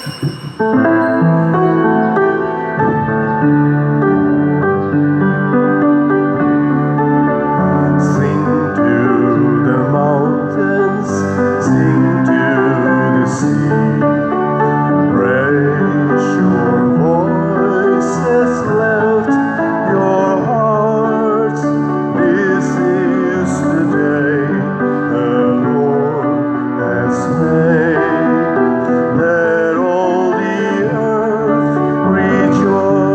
Sing to the mountains, sing to the sea. Raise your voices, lift your hearts. This is the day the Lord has made. Let all the earth rejoice.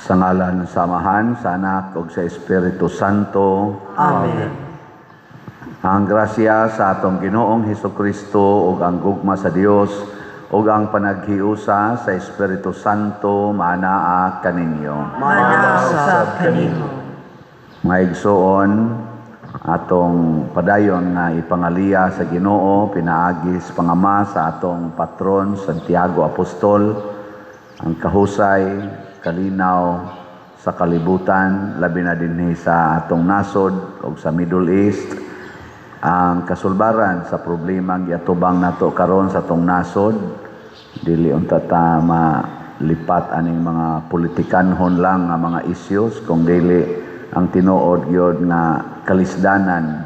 Sa ngalan sa Amahan, sa Anak, ug sa Espiritu Santo. Amen. Ang grasya sa atong Ginoong Hesukristo ug ang gugma sa Dios ug ang panaghiusa sa Espiritu Santo maanaa kaninyo. Maanaa usab kanimo. Mga igsoon, atong padayon nga ipangaliya sa Ginoo pinaagi sa pangama sa atong patron Santiago Apostol, ang kahusay, kalinaw sa kalibutan, labi na dinhi sa atong nasod ug sa Middle East, ang kasulbaran sa problemang giatubang nato karon sa atong nasod. Dili unta ta malipat aning mga politikanhon lang nga mga issues, kung dili ang tinuod gyud nga kalisdanan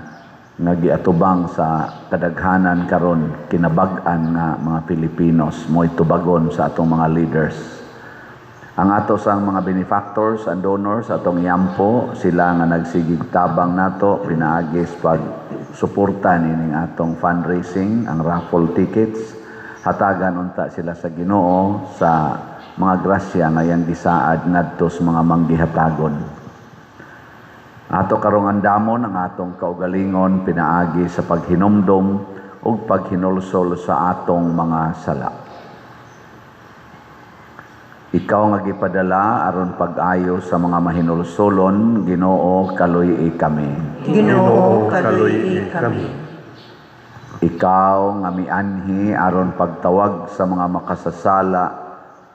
nga giatubang sa kadaghanan karon, kinabag-an nga mga Pilipinos, mo'y tubagon sa atong mga leaders. Ang ato sang mga benefactors and donors, atong iampo sila nga nagsigig tabang nato pinaagi sa pag suporta nining atong fundraising, ang raffle tickets. Hatagan unta sila sa Ginoo sa mga grasya nga iyang gisaad ngadto sa mga manggihatagon. Ato karong andamon ang atong kaugalingon pinaagi sa paghinumdom ug paghinulsol sa atong mga sala. Ikaw nga gipadala aron pag-ayo sa mga mahinulsolon, Ginoo, kaluy-i kami. Ginoo, kaluy-i kami. Ikaw nga mianhi aron pagtawag sa mga makasasala,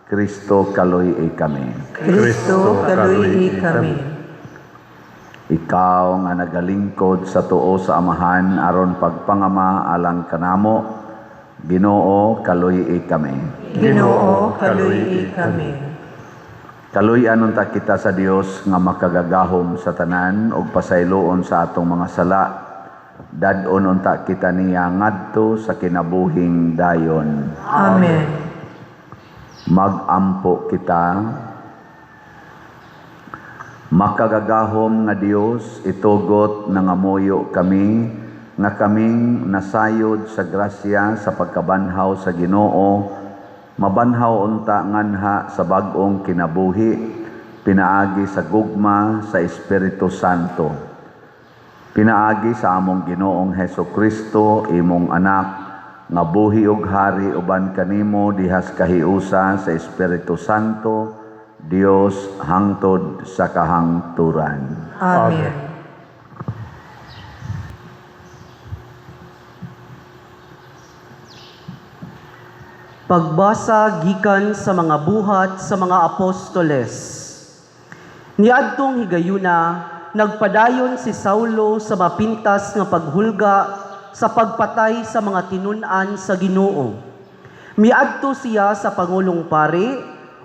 Kristo, kaluy-i kami. Kristo, kaluy-i kami. Ikaw nga nagalingkod sa tuo sa Amahan aron pagpangama alang kanamo, Ginoo, kaluy-i kami. Ginoo, kaluy-i kami. Kaluy-an unta kita sa Dios nga makagagahom sa tanan ug pasayloon sa atong mga sala. Dad-on unta kita niya ngadto sa kinabuhing dayon. Amen. Mag-ampo kita. Makagagahom nga Dios, itugot nangamuyo kami nga kaming nasayod sa grasya sa pagkabanhaw sa Ginoo, mabanhaw unta nganha sa bag-ong kinabuhi pinaagi sa gugma sa Espiritu Santo. Pinaagi sa among Ginoong Hesukristo, imong anak, nga buhi ug hari uban kanimo dihas kahiusa sa Espiritu Santo, Dios, hangtod sa kahangturan. Amen. Pagbasa gikan sa mga Buhat sa mga Apostoles. Niadtong higayuna, nagpadayon si Saulo sa mapintas nga paghulga sa pagpatay sa mga tinun-an sa Ginoo. Miadto siya sa pangulong pari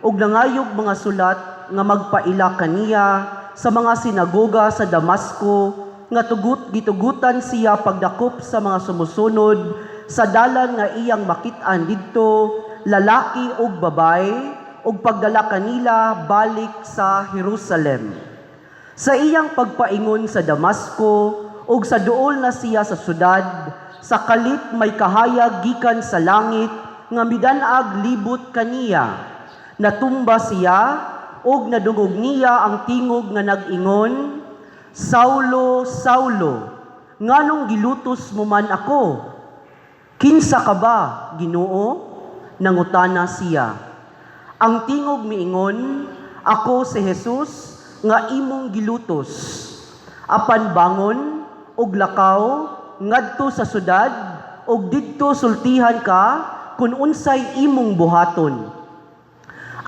ug nangayog mga sulat nga magpaila kaniya sa mga sinagoga sa Damasco nga tugot gitugutan siya pagdakop sa mga sumusunod sa dalan nga iyang makit-an didto, lalaki ug babaye, ug pagdala kanila balik sa Jerusalem. Sa iyang pagpaingon sa Damasco ug sa duol na siya sa syudad, sa kalit may kahayag gikan sa langit nga midan-ag libot kaniya. Natumba siya ug nadungog niya ang tingog nga nag-ingon, "Saulo, Saulo, nganong gilutos mo man ako?" "Kinsa ka ba, Ginoo?" nangutana siya. Ang tingog miingon, "Ako si Jesus nga imong gilutos. Apan bangon ug lakaw ngadto sa syudad ug didto sultihan ka kun unsay imong buhaton."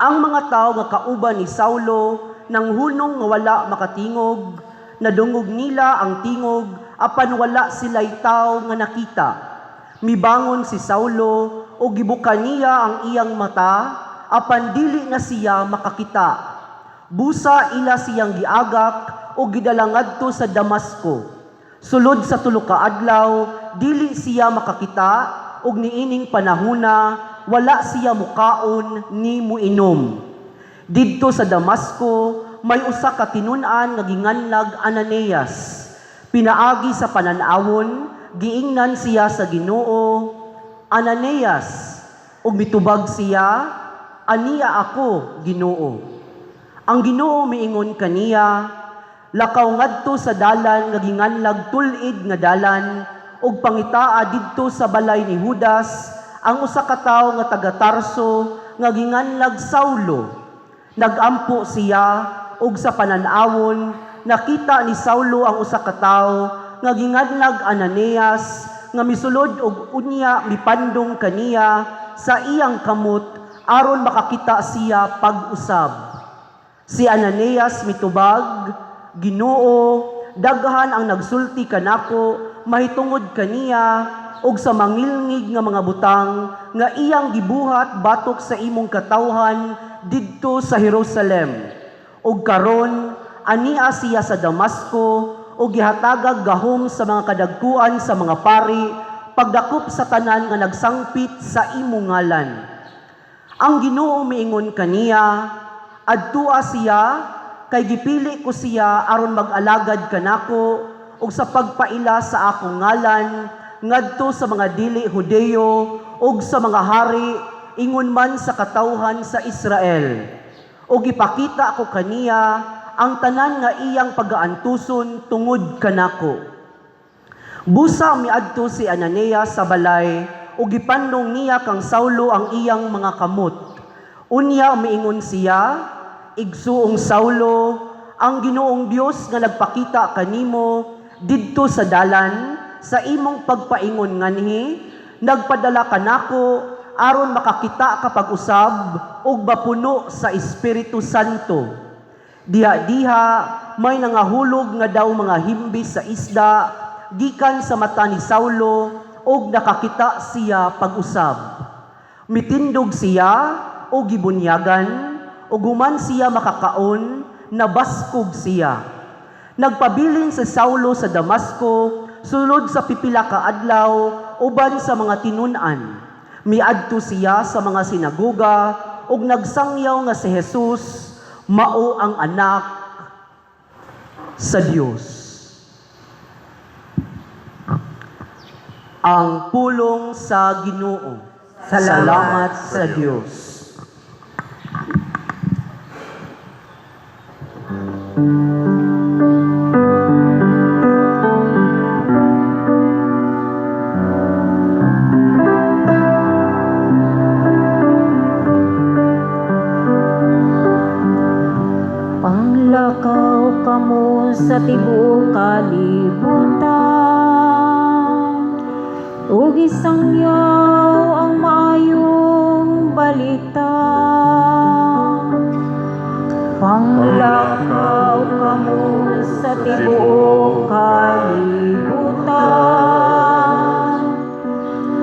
Ang mga tawo nga kauban ni Saulo nanghunong nga wala makatingog, nadungog nila ang tingog apan wala sila'y tawo nga nakita. Mibangon si Saulo ug gibuka niya ang iyang mata apan dili na siya makakita. Busa ila siyang giagak ug gidala ngadto sa Damasco. Sulod sa 3 ka adlaw dili siya makakita ug niining panahuna wala siya mukaon ni muinom. Didto sa Damasco may usa ka tinun-an nga ginganlag Ananias. Pinaagi sa panan-awon, giingnan siya sa Ginoo, "Ananias," ug mitubag siya, "Ania ako, Ginoo." Ang Ginoo miingon kaniya, "Lakaw ngadto sa dalan nga ginganlag Tul-id nga Dalan ug pangitaa didto sa balay ni Judas ang usa ka tawo nga taga Tarso nga ginganlag Saulo." Nagampo siya ug sa panan-awon nakita ni Saulo ang usa ka tawo nga ginganlag Ananias nga misulod ug unya mipandong kaniya sa iyang kamot aron makakita siya pag-usab. Si Ananias mitubag, "Ginoo, daghan ang nagsulti kanako mahitungod kaniya ug sa mangilngig nga mga butang nga iyang gibuhat batok sa imong katawhan didto sa Jerusalem. Ug karon ania siya sa Damasco ug gihatagag gahom sa mga kadagkuan sa mga pari pagdakop sa tanan nga nagsangpit sa imong ngalan." Ang Ginoo miingon kaniya, "Adtua siya kay gipili ko siya aron mag-alagad kanako ug sa pagpaila sa akong ngalan ngadto sa mga dili Hudeyo ug sa mga hari, ingon man sa katawhan sa Israel. Ug ipakita ko kaniya ang tanan nga iyang pagaantuson tungod kanako." Busa miadto si Ananias sa balay ug gipandong niya kang Saulo ang iyang mga kamot. Unya miingon siya, "Igsuong Saulo, ang Ginoong Dios nga nagpakita kanimo didto sa dalan sa imong pagpaingon nganhi, nagpadala kanako aron makakita ka pag-usab ug mapuno sa Espiritu Santo." Diha-diha may nangahulog nga daw mga himbis sa isda gikan sa mata ni Saulo ug nakakita siya pag-usab. Mitindog siya ug gibunyagan ug human siya makakaon, nabaskog siya. Nagpabilin si Saulo sa Damasco sulod sa pipila ka adlaw uban sa mga tinun-an. Miadto siya sa mga sinagoga ug nagsangyaw nga si Jesus mao ang anak sa Dios. Ang pulong sa Ginoo. Salamat sa Dios. Panglakaw kamo sa tibuok kalibutan ug isangyaw ang maayong balita. Panglakaw kamo sa tibuok kalibutan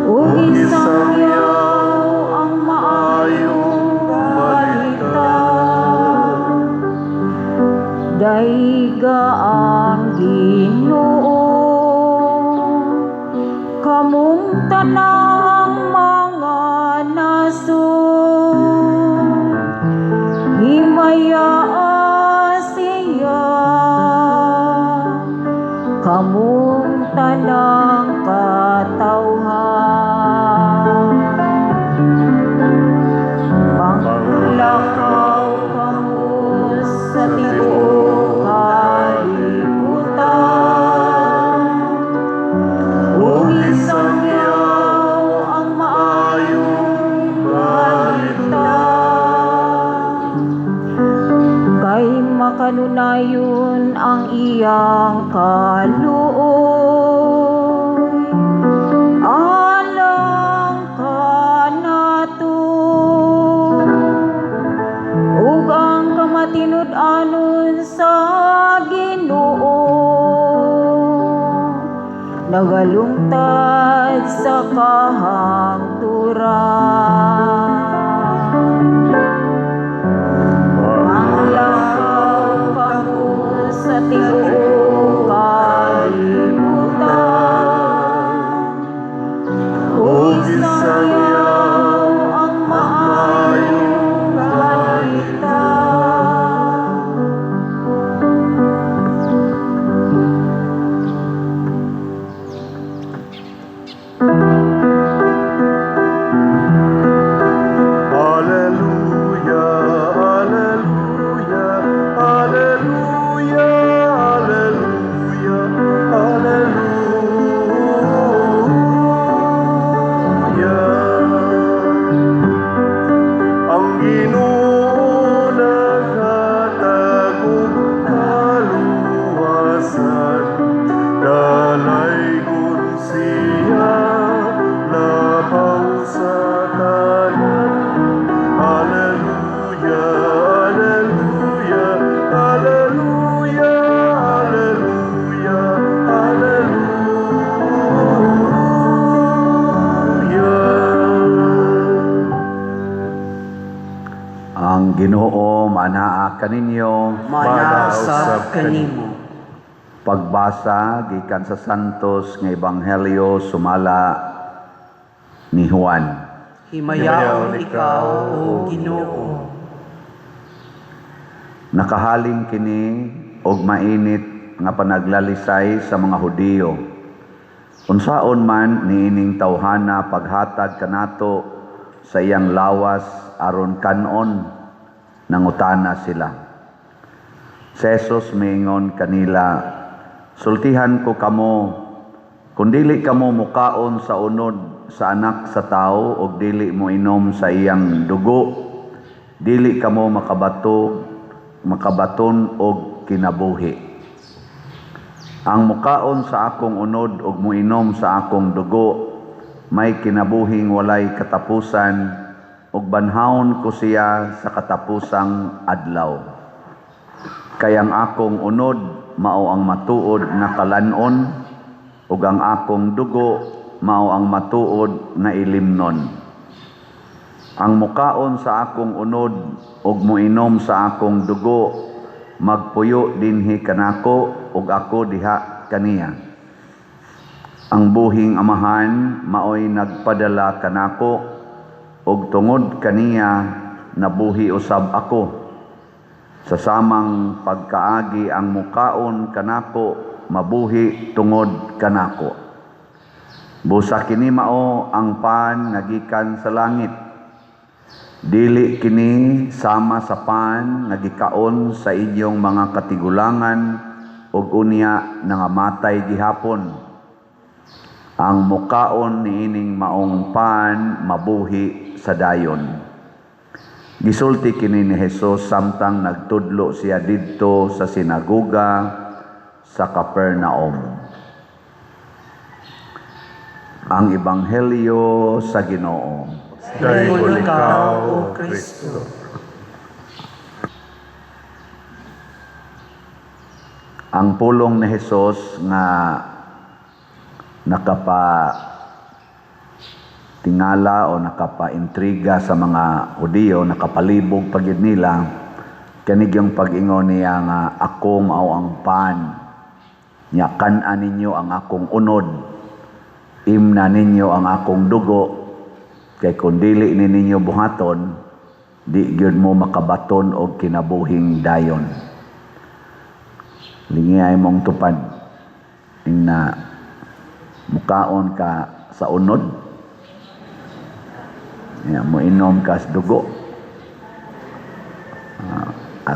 ug isangyaw ang maayong balita. Dayga ang Ginoo, kamong tanang mga nasod, himayaa siya, kamong tanang katawhan. Panglakaw kamo sa tibuok kalibutan ug isangyaw ang maayong balita. Kay makanunayon ang iyang kaluoy alang kanato. Ang Ginoo maanaa kaninyo. Maanaa usab kanimo. Pagbasa gikan sa Santos nga Ebanghelyo sumala ni Juan. Himayaon ikaw, O Ginoo. Nakahaling kini og mainit nga panaglalisay sa mga Hudiyo. Unsaon man niining tawhana paghatag kanato sa iyang lawas aron kanon, nangutana sila. Si Jesus miingon kanila, "Sultihan ko kamo, kung dili kamo mukaon sa unod sa Anak sa Tao ug dili mo inom sa iyang dugo, dili kamo makabaton og kinabuhi. Ang mukaon sa akong unod ug muinom sa akong dugo, may kinabuhing walay katapusan, ug banhawon ko siya sa katapusang adlaw. Kay ang akong unod mao ang matuod nga kalan-on, ug ang akong dugo mao ang matuod nga ilimnon. Ang mukaon sa akong unod ug muinom sa akong dugo, magpuyo dinhi kanako ug ako diha kaniya. Ang buhing Amahan maoy nagpadala kanako, ug tungod kaniya nabuhi usab ako. Sa samang pagkaagi ang mukaon kanako mabuhi tungod kanako. Busa kini mao ang pan nga gikan sa langit. Dili kini sama sa pan nga gikaon sa inyong mga katigulangan ug unya nangamatay gihapon. Ang mukaon niining maong pan mabuhi sa dayon." Gisulti kini ni Jesus samtang nagtudlo siya didto sa sinagoga sa Capernaum. Ang Ebanghelyo sa Ginoo. Dayon ikaw, O Kristo. Ang pulong ni Jesus nga nakapa tingala o nakapa-intriga sa mga Hudiyo, nakapalibog pagid nila, kanig yung pag-ingon niya nga ako mao ang pan, nya kan-a ninyo ang akong unod, imna ninyo ang akong dugo, kay kung dili ni ninyo buhaton, di gyud mo makabaton og kinabuhing dayon. Lingiyay mong tupad, ingna mukaon ka sa unod, ya, moinom ka sa dugo.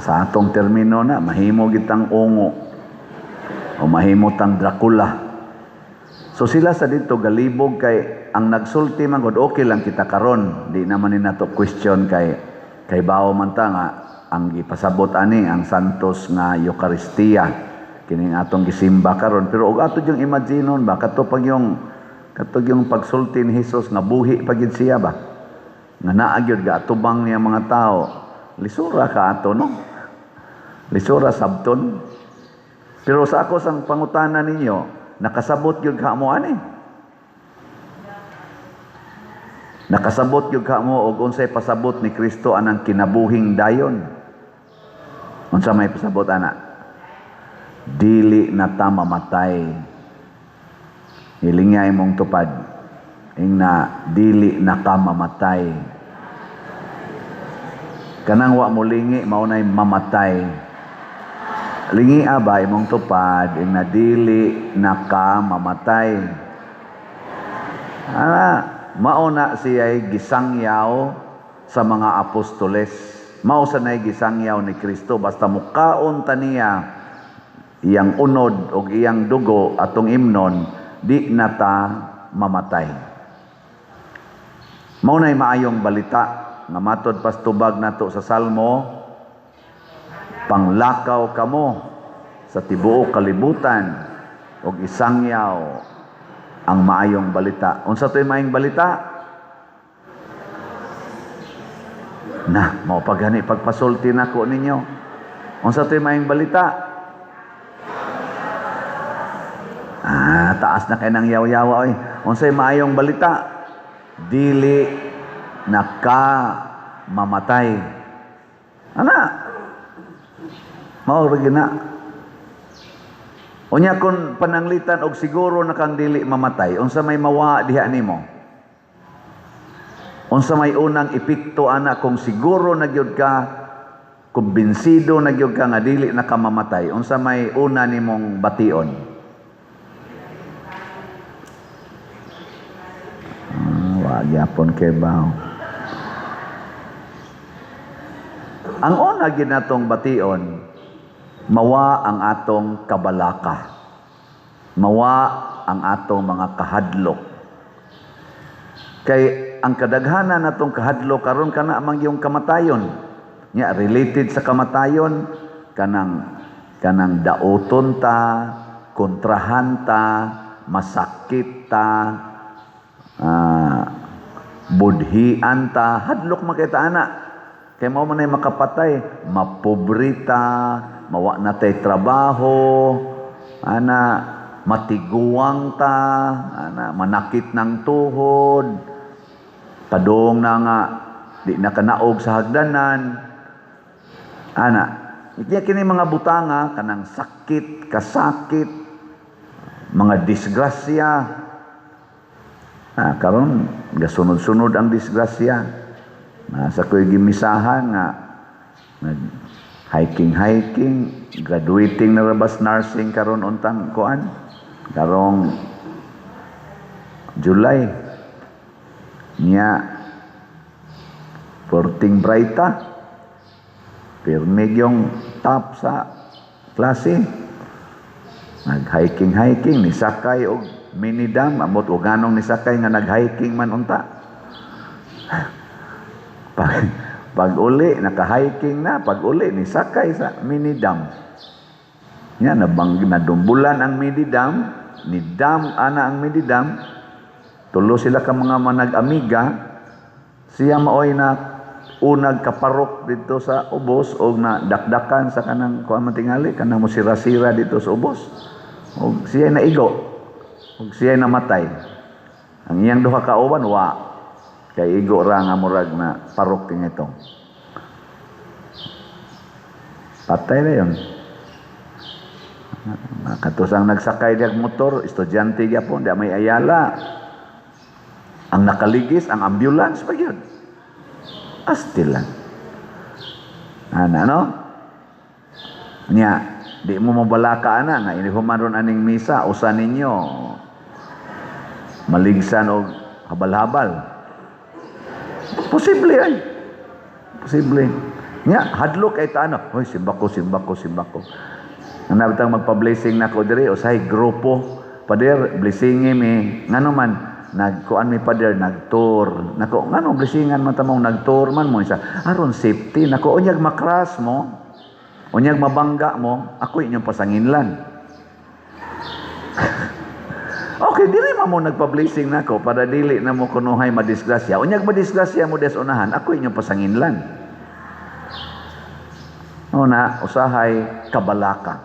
Sa atong termino na, mahimo gitang ungo o mahimo tang Dracula. So sila sa dito galibog kay ang nagsulti man gud, okay lang kita karon, di naman ni nato question kay bawo man ta nga ang gipasabot ani ang Santos nga Eucharistia kining atong gisimba karon. Pero og ato yung imaginon ba kato pag yung kato yung pagsulti ni Jesus nga buhi pa gid siya ba, nga naa gyud gaatubang niya mga tao, lisura ka ato, no? Lisura sabton. Pero sa ako sang pangutana ninyo, nakasabot gyud ka mo ani? Nakasabot gyud ka mo og unsay pasabot ni Kristo anang kinabuhing dayon? Unsa may pasabot ana? Dili na ta mamatay. Hilingay mong tupad. Ingna dili na ka mamatay. Kanang wa mo lingi mao nay mamatay. Lingi ba imong tupad, ingna dili na ka mamatay. Ana, mao na siya'y gisangyaw sa mga apostoles. Mao sa nay gisangyaw ni Kristo basta mukaon ta niya iyang unod og iyang dugo atong imnon, di na ta mamatay. Mao nay maayong balita nga matod pastubag nato sa Salmo, panglakaw kamo sa tibuok kalibutan og isangyaw ang maayong balita. Unsa to'y maayong balita? Na, mao pa gani pagpasulti nako ninyo. Unsa to'y maayong balita? Taas na kay nang yaw-yawa oy. Unsay maayong balita? Dili na ka mamatay. Ana. Mao ra na. Unya kung pananglitan og siguro na kang dili mamatay, unsa may mawa diha nimo? Unsa may unang epekto ana kung siguro na gyud ka, kumbinsido na gyud ka nga dili na ka mamatay, unsa may una nimong bation? Wa gyapon kay baw. Ang una gyud natong bation, mawa ang atong kabalaka. Mawa ang atong mga kahadlok. Kay ang kadaghanan natong kahadlok karon kana man yung kamatayon. Nya related sa kamatayon kanang daoton ta, kontrahan ta, masakit ta, budhian ta, hadlok makita ana. Kay mao man ay makapatay, mapobre ta, mawa na tay trabaho, ana, matiguang ta, ana, manakit ng tuhod, padong na nga, di na kanaog sa hagdanan, ana. Kaya kini mga butanga, kanang sakit, kasakit, mga disgrasya. Karon gasunod-sunod ang disgrasya. Nasa ko'y gimisahan nga, nag hiking-hiking, graduating na rabas nursing karon untang kuan, karong July. Nya porting brighta, pirmig yung top sa klase. Nag-hiking-hiking, nisakay og mini dam, amot og ganong nisakay nga nag-hiking man unta. Pag uli, naka-hiking na, pag uli, nisakay sa mini dam. Nya, nadumbulan ang mini dam, ni dam ana ang mini dam, tulo sila ka mga manag-amiga, siya maoy na unag kaparok dito sa ubos og na dakdakan sa kanang kuan man tingali, kanang mosira-sira dito sa ubos. Og siya naigo, og siya namatay. Ang iyang duha ka uban wa kay igo ra nga murag na parok kini itong. Patay na yun. Katusang nagsakay diag motor, estudyante gyapon, di may ayala. Ang nakaligis, ang ambulance pa yun. Astil lang. Ana, no? Nya, di mo mabalaka ana nga inihuman ron aning misa, usa ninyo maligsan og habal-habal. Posible ay. Posible. Nya, hadlok ay taano. Hoy, simbako, simbako, simbako. Ang nabitang magpa-blessing nako diri usahay grupo. Pader, blessingi mi. Ngano man nagkuan mi pader, nagtour. Nako, ngano blessingan man ta mong nagtour man mo isa. Aron safety nako, unyag makras mo. Unyag mabangga mo, ako inyong pasanginlan. Okay, dili man mo nagpa-blessing nako para dili na mo kunuhay madisgrasya. Unyag madisgrasya mo des unahan, ako inyong pasanginlan. Una, usahay kabalaka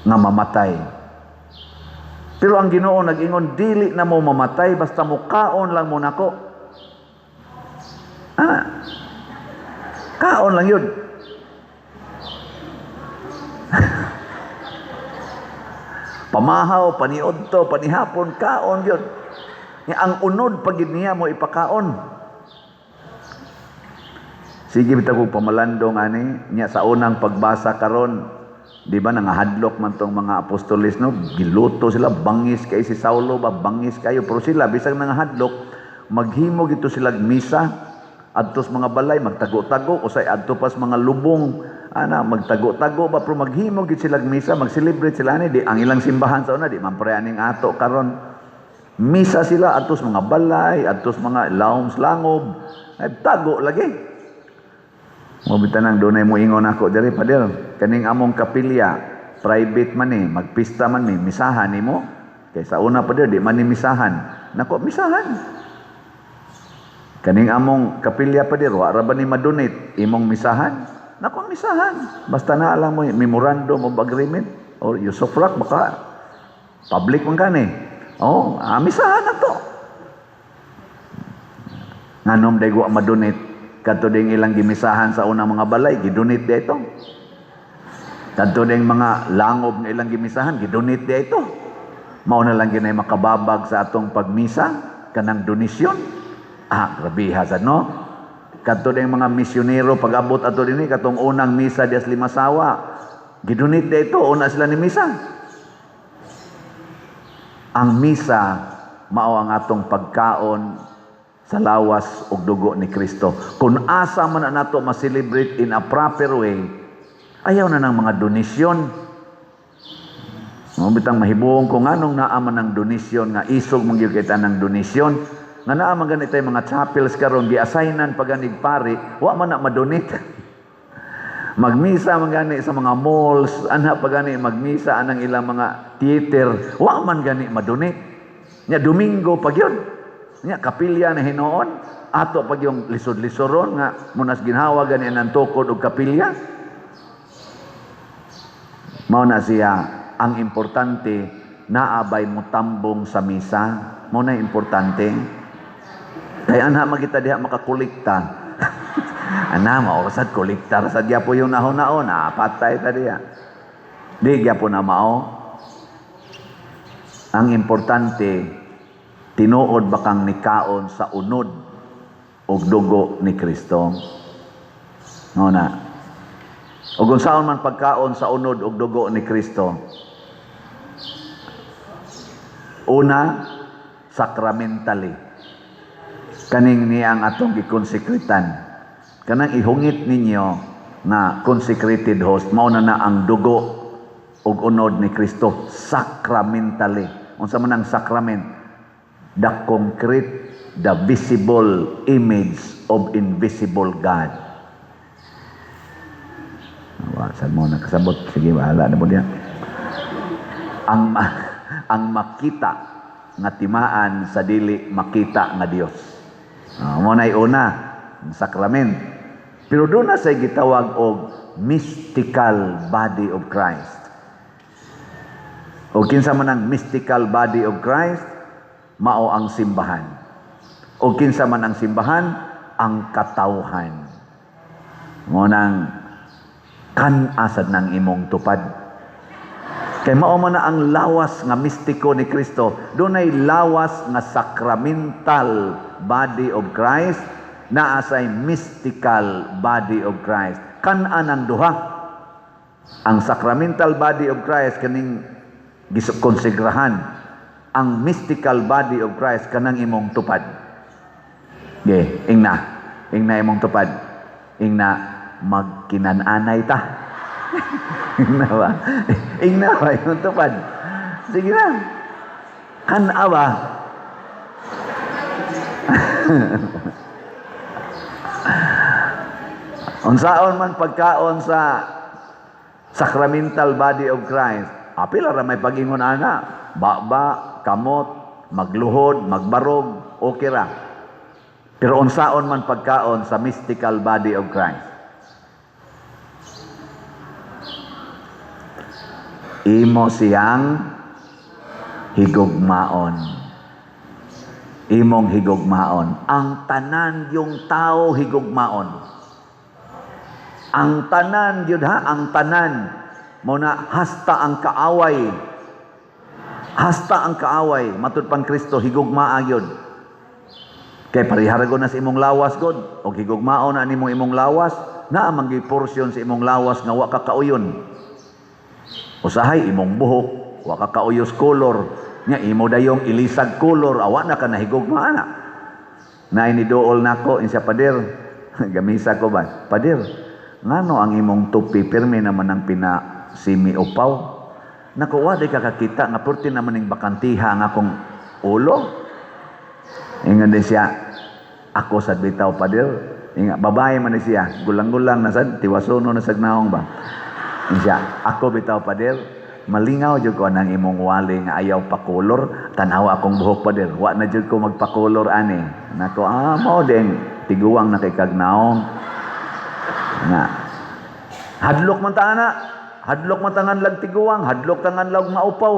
nga mamatay. Pero ang Ginoo nag-ingon, dili na mo mamatay basta mukaon lang mo nako. Ana. Kaon lang yun. Pamahaw, paniudto, panihapon, kaon yun. Ang unod pag niya mo ipakaon. Sige bitaw kog pamalandong ani niya sa unang pagbasa karon, di ba nangahadlok man tong mga apostoles, no? Giluto sila, bangis kay si Saulo ba, bangis kayo, pero sila bisag nangahadlok, maghimo gito sila misa adtos mga balay, magtago-tago usay adto pas mga lubong ana, magtago-tago ba, pero maghimo gid sila misa, mag-celebrate sila ani, di ang ilang simbahan sa una di man pre aning ato karon. Misa sila adtos mga balay, adtos mga laoms langob, ay tago lagi. Mo bitan dunay mo ingon ako diri, pader, kaning among kapilya private man ni, magpista man mi, misahan nimo. Kay sa una pader di man ni misahan. Nako, misahan. Kaning among kapilya pader, wa ra ba ni madonate imong misahan? Nako, misahan. Basta na alam mo memorandum of agreement or usufruct, baka public man kani. Oh, misahan na to. Nganom day wa madonate. Kadto ding ilang gimisahan sa unang mga balay, gidonate di ito. Kadto ding mga langob nga ilang gimisahan, gidonate di ito. Mao na lang ginay makababag sa atong pagmisa kanang donasyon. Ah, grabe ha sad, no? Kadto ding mga misyonero pag-abot ato dinhi, katong unang misa dias Limasawa, gidonate di ito, una sila ni misa. Ang misa mao ang atong pagkaon sa lawas ug dugo ni Kristo. Kung asa man na nato ma-celebrate in a proper way, ayaw na ng mga donasyon. Mao bitang mahibuong ko nganong naa man ng donasyon nga isog man gyud kita ng donasyon. Nga naa man ganit tay mga chapels karon gi-assignan pa ganig pari, wa man na ma-donate. Magmisa man gani sa mga malls, ana pa gani magmisa anang ilang mga theater, wa man gani ma-donate. Nya Domingo pa gyud. Nya kapilya na hinuon, ato pag yung lisod-lisoron nga munas ginhawa gani ang tukod og kapilya. Mao na siya ang importante, naabay mo tambong sa misa. Mao na importante. Kay anha magita diha makakolekta. Ana mao sad kolekta ra sad gyapon yung nahon-nahon, ah, patay ta diha. Di gyapon na mao. Ang importante, tinuod ba kang nikaon sa unod og dugo ni Kristo? Mao na. Ug unsaon man pagkaon sa unod og dugo ni Kristo? Una, sacramentally. Kaning niya ang atong gikonsekretan. Kanang ihungit ninyo nga consecrated host, mao na na ang dugo ug unod ni Kristo sacramentally. Unsa man ang sacrament? The concrete, the visible image of invisible God. Wa sa mo nakasabot, sige, bahala na mo diya. Ang makita nga timaan sa dili makita nga Dios. Mo na'y una, ang sacrament. Pero doon na say gitawag og mystical body of Christ. O kinsa man ang mystical body of Christ, mao ang simbahan. O kinsa man ang simbahan, ang katawhan. Mo nang kan-asad ng imong tupad. Kay mao man na ang lawas nga mistiko ni Kristo, dunay lawas nga sacramental body of Christ, naa say mystical body of Christ. Kan-an ang duha. Ang sacramental body of Christ kaning gikonsegrahan. Ang mystical body of Christ kanang imong tupad. Ge, ingna. Ingna imong tupad. Ingna magkinananay ta. Ingna ba? Ingna ba imong tupad? Sige na. Kan-a ba? Unsaon man pagkaon sa sacramental body of Christ, apil ra may pag-ingon ana, baba, kamot, magluhod, magbarog, okay ra. Pero unsaon man pagkaon sa mystical body of Christ? Imo siyang higugmaon. Imong higugmaon. Ang tanan yung tao higugmaon. Ang tanan yun ha, ang tanan. Muna, hasta ang kaaway. Hasta ang kaaway. Matud pang Kristo, higugmaa yun. Kay pariharago na sa imong lawas, God. O higugmaon na nimong imong lawas, naa man gyud porsyon sa imong lawas nga wa ka kauyon. Usahay imong buhok, wa ka kauyos color. Nya imo dayong ilisag color, awa na ka nahigugmaa na. Naay ni duol nako insa pader. Gamisa ko ba? Pader, ngano ang imong tupi pirmi naman ang pinasimi upaw? Nako, wa di ka kakita nga purti naman ning bakantiha ang akong ulo. Ingon din siya, ako sad bitaw pader. Inga babae man ni siya, gulang-gulang na sad, tiwasono na sad naong ba. Ingon siya, ako bitaw pader, malingaw jud ko nang imong wali nga ayaw pakulor, tan-awa akong buhok pader, wa na jud ko magpakulor ani. Nako, mao din tiguang na kay kagnaong. Nga. Hadlok man ta ana, hadlok man tangan lag tiguang, hadlok tangan lag maupaw.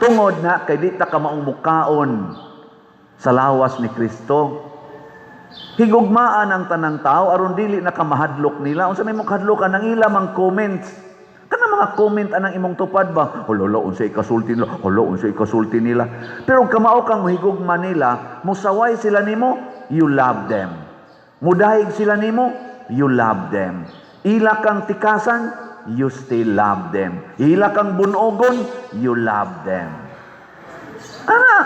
Tungod na kay di ta ka maong mukaon sa lawas ni Kristo. Higugmaan ang tanang tao aron dili na ka mahadlok nila. Unsa may imong kahadlokan ang ila mang comments? Kana mga comment anang imong tupad ba? Hala, unsa ikasulti nila? Hala, unsa ikasulti nila? Pero kamao kang mohigugma nila, musaway sila nimo, you love them. Mudahig sila nimo, you love them. Ila kang tikasan, you still love them. Ila kang bunogon, you love them. Ana,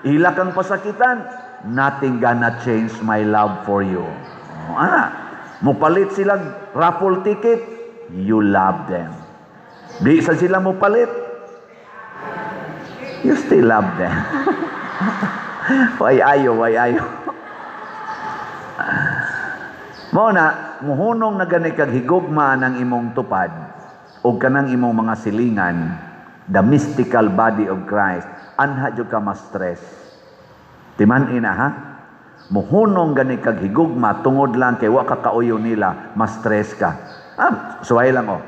ila kang pasakitan, nothing gonna change my love for you. Oh, ana, mupalit sila raffle ticket, you love them. Di sa sila mupalit, you still love them. Way ayo, way ayo. Mao na, muhunong na gani kag higugma ng imong tupad o kanang imong mga silingan, the mystical body of Christ, anha jud ka ma-stress. Timan ina ha? Muhunong gani kag higugma tungod lang kay wa ka kauyo nila, ma-stress ka. Ah, suway lang oh.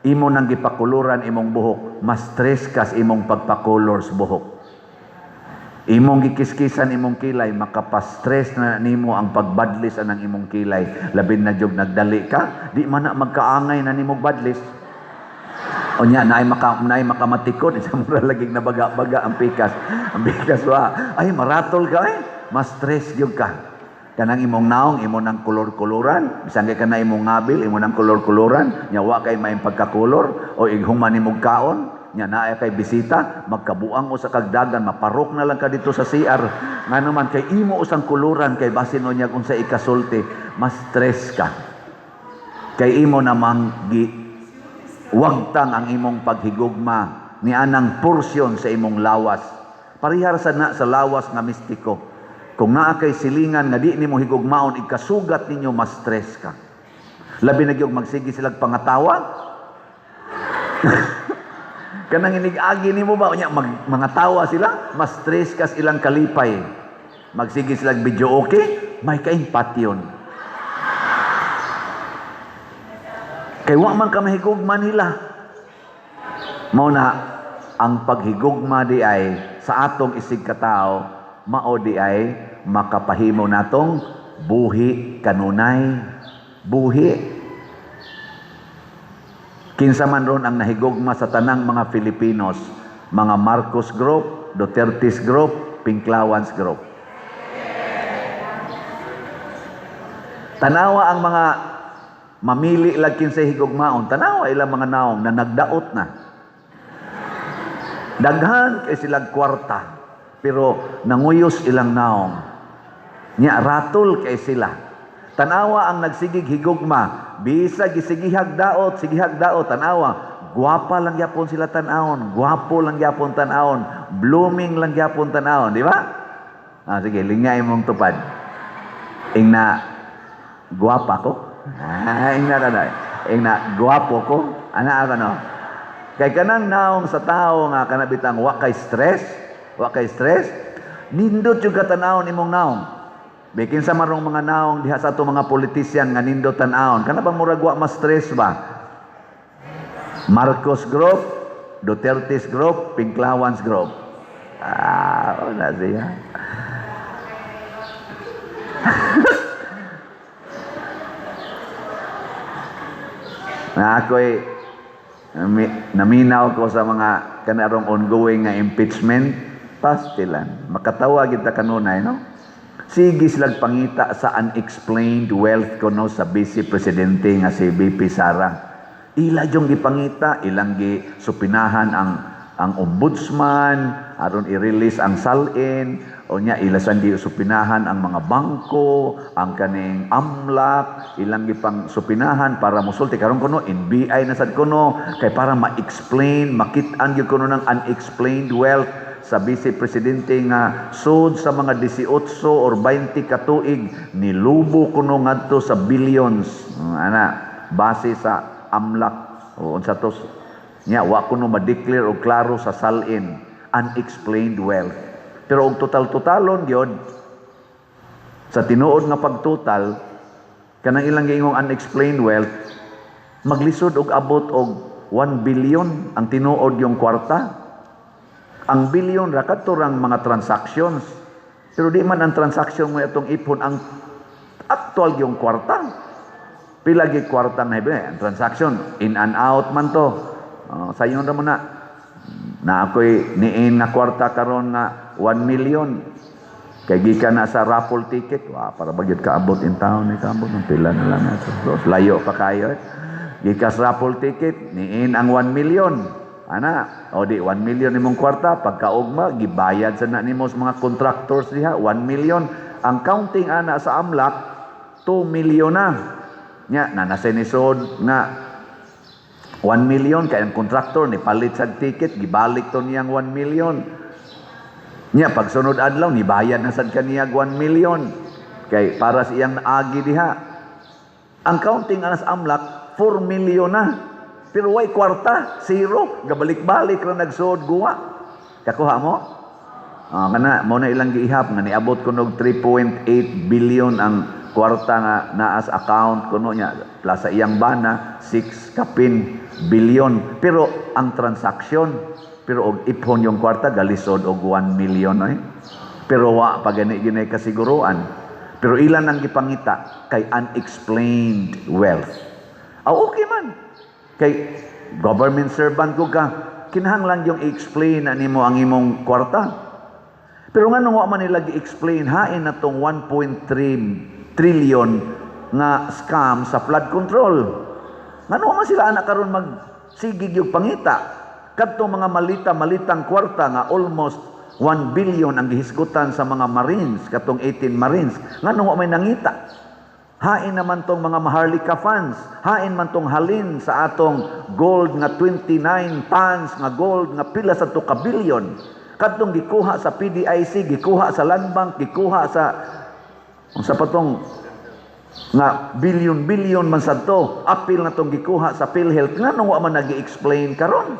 Imo nang gipakuluran imong buhok, ma-stress ka sa imong pagpakulor sa buhok. Imong gikiskisan imong kilay, makapastress na nimo ang pagbadlis anang imong kilay. Labin na jud nagdali ka, di man na magkaangay na nimo badlis. O nya, naay makamatikod, isa mura laging nabaga-baga ang pikas. Ang pikas wa, ay maratol ka eh, ma-stress gyud ka. Kanang imong naong, imo nang kolor-koloran, bisan kay kana imong ngabil, imo nang kolor-koloran, nya wa kay maayong pagkakolor, o ighuman nimong kaon, nya naay kay bisita, magkabuang usa kag dagan, maparok na lang ka dito sa CR. Ngano man kay imo usang koloran kay basin unya kung sa ikasulti, ma-stress ka. Kay imo namang gi wagtang ang imong paghigugma ni anang porsyon sa imong lawas. Parihar sa na sa lawas nga mistiko. Kung naa kay silingan nga di nimo higugmaon, ikasugat ninyo, ma-stress ka. Labi na gyud magsige silag pangatawa. Kanang inig-agi nimo ba unya mga tawa sila, ma-stress ka sa ilang kalipay. Magsige silag video okay, may kaing patyon. Kay wa man ka mahigugma nila. Mao na ang paghigugma di ay sa atong isig katao, mao di ay makapahimo natong buhi kanunay. Buhi. Kinsa man ron ang nahigugma sa tanang mga Filipinos, mga Marcos Group, Duterte's Group, Pinklawans Group. Tanawa ang mga mamili lag kinsay higugmaon, tanawa ilang mga naong na nagdaot na. Daghan kay silang kwarta, pero nanguyos ilang naong. Nya ratol kay sila. Tanawa ang nagsigig higugma, bisa gisigihag daot, sigihag daot, tanawa, gwapa lang gyapon sila tan-awon, gwapo lang gyapon tan-awon, blooming lang gyapon tan-awon, di ba? Ah, sige, lingay mong tupad. Ingna, gwapa ko? Ah, ingna ka na. Ingna, gwapo ko? Ana ka no? Kay kanang naong sa tao nga kanabitang wa kay stress, wa kay stress, nindot yung katanawon imong naong. Bikin sa marong mga naong diha sa ato mga politician nga nindot tan-awon, kana bang murag wa ma-stress ba? Marcos Group, Duterte's Group, Pinklawans Group. Ah, wala siya. Na ako'y naminaw ko sa mga kanarong ongoing nga impeachment, pastilan. Makatawa kita kanunay, no? Sige silag pangita sa unexplained wealth kuno sa Vice Presidente nga si BP Sara. Ila yung gipangita, ilang gi supinahan ang ombudsman, aron i-release ang SALN, o nya ila san gi supinahan ang mga bangko, ang kaning AMLAC, ilang gipang supinahan para mosulti karon kuno NBI na sad kuno kay para ma-explain, makit-an gyud kuno ng unexplained wealth sa Vice Presidente nga sud sa mga 18 or 20 katuig nilubo kuno ngadto sa billions. Ana base sa AMLAC o unsa to nya wa kuno ma-declare og klaro sa SALN unexplained wealth. Pero og total-totalon gyud sa tinuod nga pagtotal kanang ilang giingong unexplained wealth maglisod og abot og 1 billion ang tinuod yung kwarta. Ang billion ra kadto rang mga transactions. Pero di man ang transaction mo atong ipon ang actual yung kwarta. Pila gi kwarta na iba ang transaction in and out man to. Oh, sayon ra mo na. Na ako'y niin nga kwarta karon nga 1 million. Kay gikan na sa raffle ticket, wa para ba gyud kaabot in town ni kaabot ng pila na lang ato. So, layo pa kayo eh. Gikas raffle ticket, niin ang 1 million. Ana, o di 1 million nimong kwarta, pagkaugma gibayad sa na nimo sa mga contractors diha 1 million. Ang counting ana sa AMLC 2 million na. Nya na nasa nisod nga 1 million kay ang contractor ni palit sa ticket, gibalik to niyang 1 million. Nya pagsunod adlaw nibayad na sad kaniya 1 million kay para sa iyang naagi diha. Ang counting anas AMLC 4 million na. Pero way kwarta, zero, gabalik-balik ra nagsuod guwa. Kakuha mo? Ah, kana mo na ilang giihap nga niabot kuno og 3.8 billion ang kwarta nga naa sa account kuno niya plus sa iyang bana 6 kapin billion, pero ang transaction, pero og iphon yung kwarta galisod og 1 million eh. Pero wa pa gani ginay kasiguruan, pero ilan ang gipangita kay unexplained wealth. Ah, okay man kay government servant ko ka, kinahanglan yung i-explain na nimo ang imong kwarta. Pero nga wa man nila gi-explain hain na tong 1.3 trillion nga scam sa flood control. Ngano man sila anak karon magsigig yung pangita? Kadtong mga malita-malitang kwarta nga almost 1 billion ang gihisgutan sa mga Marines, katong 18 Marines. Ngano wa may nangita? Hain naman tong mga Maharlika funds, hain man tong halin sa atong gold nga 29 tons nga gold nga pila sa to ka billion. Kadtong gikuha sa PDIC, gikuha sa Land Bank, gikuha sa unsa pa tong nga billion-billion man sad to, apil na tong gikuha sa PhilHealth, nganong wa man nagi-explain karon?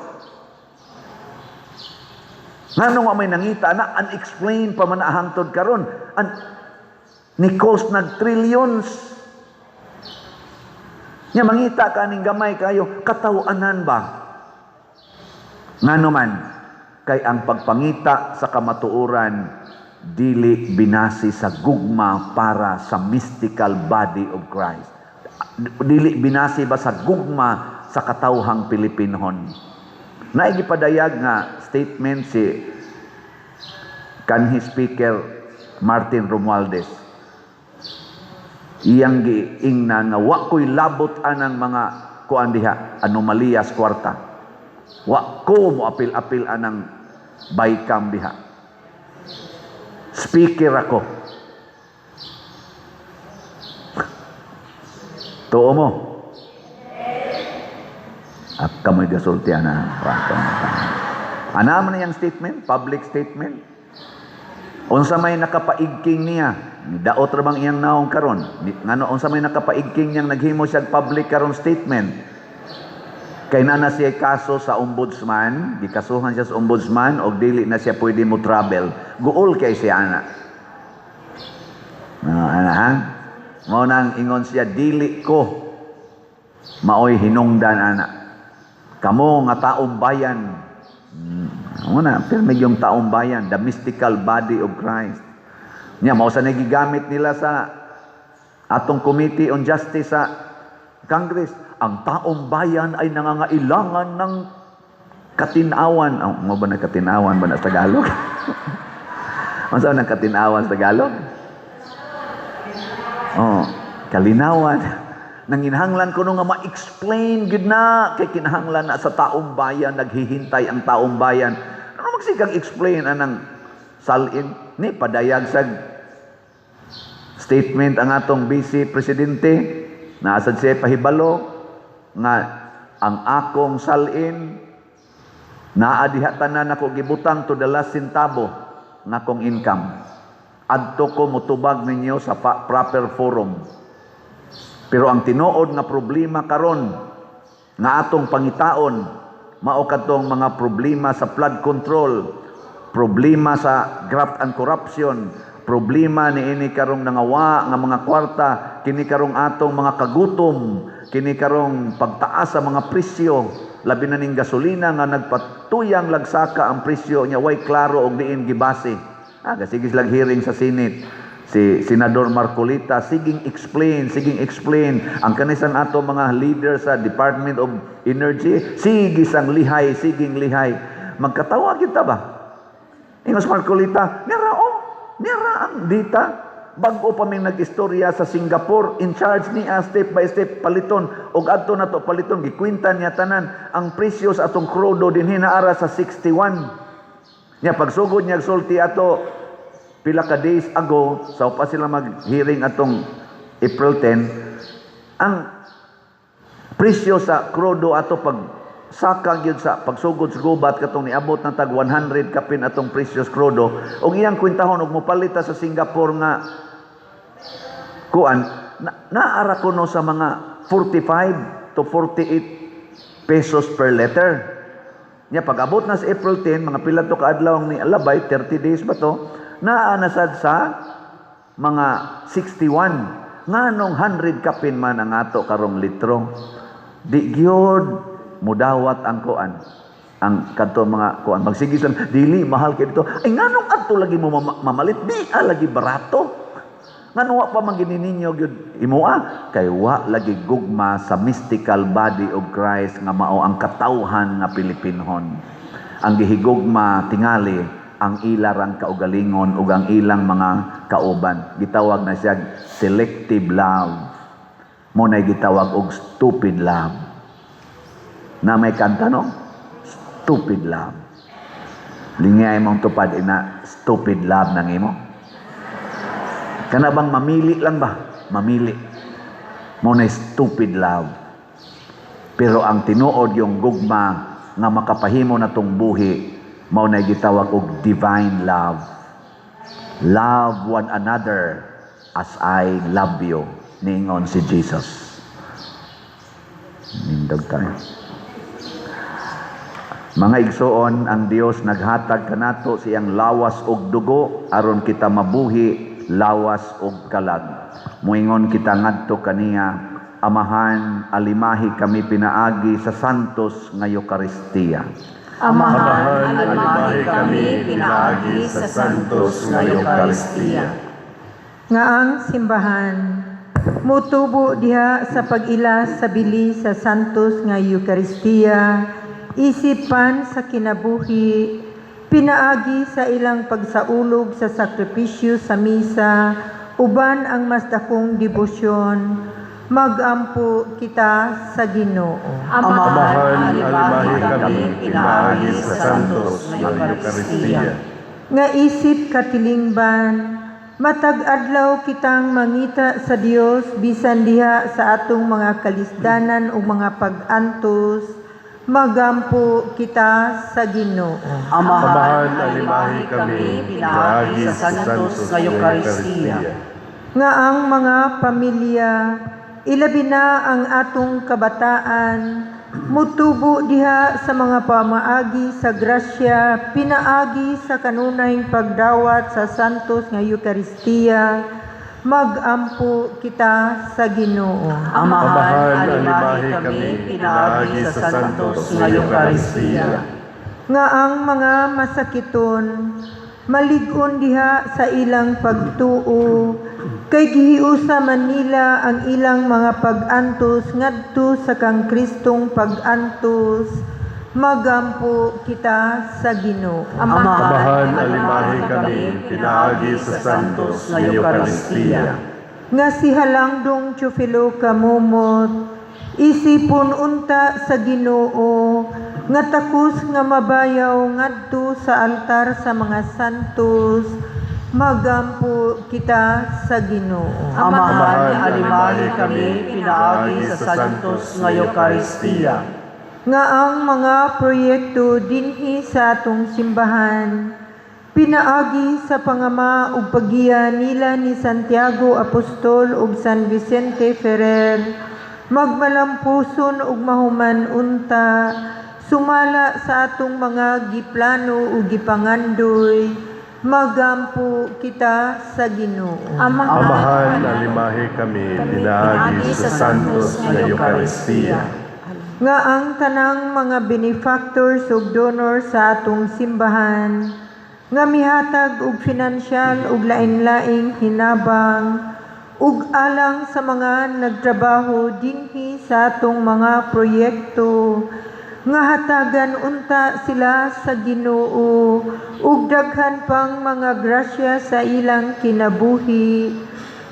Nganong wa may nangita na unexplained pa man na hangtod karon? An ni cost nag trillions. Nya mangita ka aning gamay kayo, katawanan ba? Ngano man, kay ang pagpangita sa kamatuoran dili binasi sa gugma para sa mystical body of Christ. Dili binasi ba sa gugma sa katawhang Pilipinhon. Naigipadayag nga statement si kanhi Speaker Martin Romualdez. Iyang giingnan nga wa ko'y labot anang mga kuan diha, anomaliyas kwarta. Wa ko mo apil-apil anang bicam diha. Speaker ako. Tuo mo? At kamoy gasulti ana. Ana man iyang statement, public statement. Unsa may nakapaigking niya? Daot ra bang iyang naong karon? Ngano unsa may nakapaigking niyang naghimo siya public karon statement? Kay naa na siya kaso sa ombudsman, gikasuhan siya sa ombudsman og dili na siya pwede mo travel. Guol kay siya ana. No, ana ha? Mao nang ingon siya, dili ko maoy hinungdan ana. Kamo nga taong bayan. Mao na, pirmi yung taong bayan, the mystical body of Christ. Nya mao sa nagigamit nila sa atong Committee on Justice sa Congress. Ang taong bayan ay nangangailangan ng katinawan. Oh, mo ba na katinawan ba na sa Tagalog? Unsa nang katinawan sa Tagalog? Oh, kalinawan. Nanginahanglan ko nga ma-explain gid na kay kinahanglan na sa taong bayan, naghihintay ang taong bayan. Ano magsigang explain anang salin ni padayag sa statement ang atong vice presidente, naasad siya pahibalo nga ang akong salin naa diha tanan ako gibutang to the last centavo nga akong income. Adto ko mutubag ninyo sa proper forum. Pero ang tinuod nga problema karon nga atong pangitaon mao kadtong mga problema sa flood control, problema sa graft and corruption, problema niini karong nangawa nga mga kwarta, kini karong atong mga kagutom, kini karong pagtaas sa mga presyo, labi na ning gasolina nga nagpatuyang lagsaka ang presyo niya, way klaro og diin gibase. Ah, sige silang hearing sa Senate. Si Senador Marcoleta, siging explain, siging explain. Ang kanisan ato mga leader sa Department of Energy, sige sang lihay, siging lihay. Magkatawa kita ba? Ingos Marcoleta, nira oh, nira ang dita. Bago pa may nag-istorya sa Singapore, in charge niya step by step paliton og adto na to paliton, gikwinta niya tanan ang presyo sa atong krudo dinhi naara sa 61. Nya pagsugod niya sulti ato pila ka days ago, sa pa sila mag-hearing atong April 10, ang presyo sa krudo ato pag saka gyud sa pagsugod sa gubat katong niabot na tag 100 kapin atong presyo sa krudo, og iyang kwentahon og mopalit ta sa Singapore nga kuan na, naara kuno sa mga 45 to 48 pesos per liter. Nya pag abot na sa April 10, mga pila to kaadlaw ni alabay, 30 days ba to, naa na sad sa mga 61. Nganong 100 kapin man ang ato karong litro? Di gyud mudawat ang kuan, ang kadto mga kuan, magsige lang, "Dili mahal kay dito." Ay, nganong adto lagi mo mamalit, di ah, lagi barato? Ngano wa pa man gini ninyo gyud imoa? Kay wa lagi gugma sa mystical body of Christ nga mao ang katawhan nga Pilipinhon. Ang gihigugma tingali ang ilarang kaugalingon ug ang ilang mga kauban. Gitawag na siya selective love. Mo na gitawag og stupid love. Na may kanta, no? Stupid love. Lingay mong tupad ina stupid love nang imo. Kana bang mamili lang ba? Mamili. Mo na stupid love. Pero ang tinuod yung gugma nga makapahimo na tong buhi, mao na gitawag og divine love. "Love one another as I love you," niingon si Jesus. Nindog tayo. Mga igsoon, ang Dios naghatag kanato siyang lawas ug dugo aron kita mabuhi lawas ug kalag. Muingon kita ngadto kaniya: Amahan, alimahi kami pinaagi sa santos nga Eukaristiya. Amahan, alimahi kami pinaagi sa santos nga Eukaristiya. Nga ang simbahan mutubo diha sa pag-ila sa bili sa santos nga Eukaristiya, isipan sa kinabuhi, pinaagi sa ilang pagsaulog sa sakripisyo sa misa uban ang mas dakong debosyon, magampo kita sa Ginoo. Amahan, alimahi kami pinaagi sa santos nga Eukaristiya. Nga isip katilingban, matag adlaw kitang mangita sa Dios bisan diha sa atong mga kalisdanan ug mga pag-antos, magampo kita sa Ginoo. Amahan, alimahi kami pinaagi sa santos nga Eukaristiya. Nga ang mga pamilya, ilabi na ang atong kabataan, mutubo diha sa mga pamaagi sa grasya pinaagi sa kanunayng pagdawat sa santos nga Eukaristiya, magampo kita sa Ginoo. Amahan, alimahi kami pinaagi sa santos nga Eukaristiya. Nga ang mga masakiton malig-on diha sa ilang pagtuo kay gihiusa man nila ang ilang mga pag-antos ngadto sa kang Kristong pag-antos, magampo kita sa Ginoo. Amahan, alimahi kami pinaagi sa santos nga Eukaristiya. Nga si Halangdong Teofilo Camomot isipon unta sa Ginoo nga takos nga mabayaw ngadto sa altar sa mga santos, magampo kita sa Ginoo. Amahan, alimahi kami pinaagi sa santos nga Eukaristiya. Nga ang mga proyekto dinhi sa atong simbahan pinaagi sa pangama ug paggiya nila ni Santiago Apostol ug San Vicente Ferrer magmalampuson ug mahuman unta sumala sa atong mga giplano ug gipangandoy, magampo kita sa Ginoo. Amahan, alimahi kami pinaagi sa santos nga Eukaristiya. Nga ang tanang mga benefactors ug donors sa atong simbahan nga mihatag og finansyal ug lain-laing hinabang ug alang sa mga nagtrabaho dinhi sa atong mga proyekto nga hatagan unta sila sa Ginoo ug daghan pang mga grasya sa ilang kinabuhi.